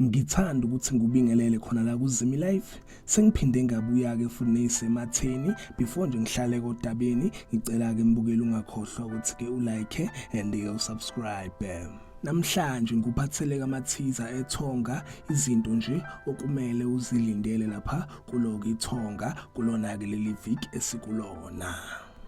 Ngithanda ukuthi ngikubingelele khona la kuZimi Life. Sengiphinde ngabuya-ke futhi neyisematheni. Before nje ngihlale kodabeni, ngicela-ke mbukeli ungakhohlwa ukuthi-ke ulike and-ke usubscribe. Namhlanje ngikuphathele kamathiza ethonga izinto nje okumele uzilindele lapha kuloke ithonga kulona-ke leli viki esikulona.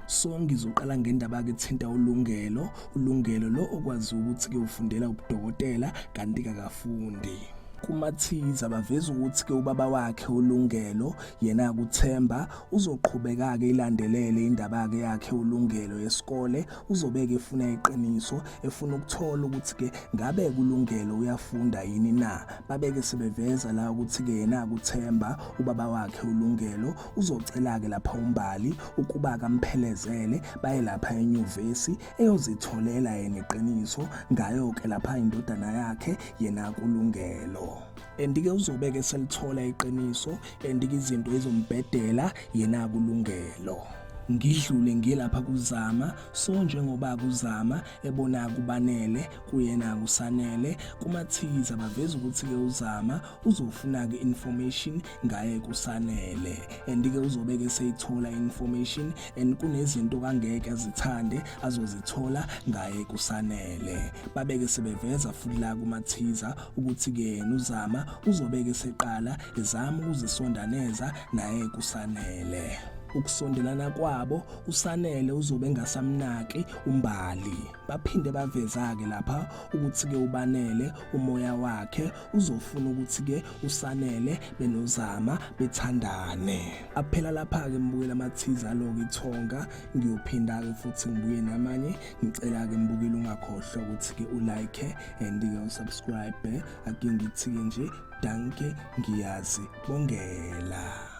So ngizoqala ngendaba-ke ethinta uLungelo. ULungelo lo okwazi ukuthi-ke ufundela ubudokotela kanti kakafundi. Kumathiza baveza ukuthi-ke ubaba wakhe uLungelo yena kuThemba uzoqhubeka-ke ilandelele indaba-ke yakhe uLungelo yesikole uzobeke efuna iqiniso efuna ukuthola ukuthi-ke ngabe kuLungelo uyafunda yini na. Babeke sebeveza la ukuthi-ke yena kuThemba ubaba wakhe uLungelo uzocela-ke lapha uMbali ukuba kamphelezele baye lapha enyuvesi eyozitholela yena iqiniso ngayo-ke lapha indodana yakhe yena kuLungelo. And-ke uzobe-ke selithola iqiniso and-ke izinto izombhedela yena kuLungelo. Ngidlule ngilapha kuZama, so njengoba kuZama ebona kubanele kuyena kusanele kumathiza baveza ukuthi-ke uZama uzofuna-ke information ngaye kusanele and-ke uzobe-ke seyithola information and kunezinto kangeke azithande azozithola ngaye kusanele. Babeke sebeveza futhi la kumathiza ukuthi-ke yena uZama uzobe-ke seqala ezama ukuzisondaneza naye kusanele. Ukusondelana kwabo uSanele uzobe engasamnaki uMbali. Baphinde baveza-ke lapha ukuthi-ke uBanele umoya wakhe uzofuna ukuthi-ke uSanele benoZama bethandane. Aphela lapha-ke mbukeli amathiza aloku ithonga, ngiyophinda-ke futhi ngibuye namanye. Ngicela-ke mbukeli ungakhohlwa ukuthi-ke ulike and-ke usubscribe. Ake ngithi-ke nje danke ngiyazibongela.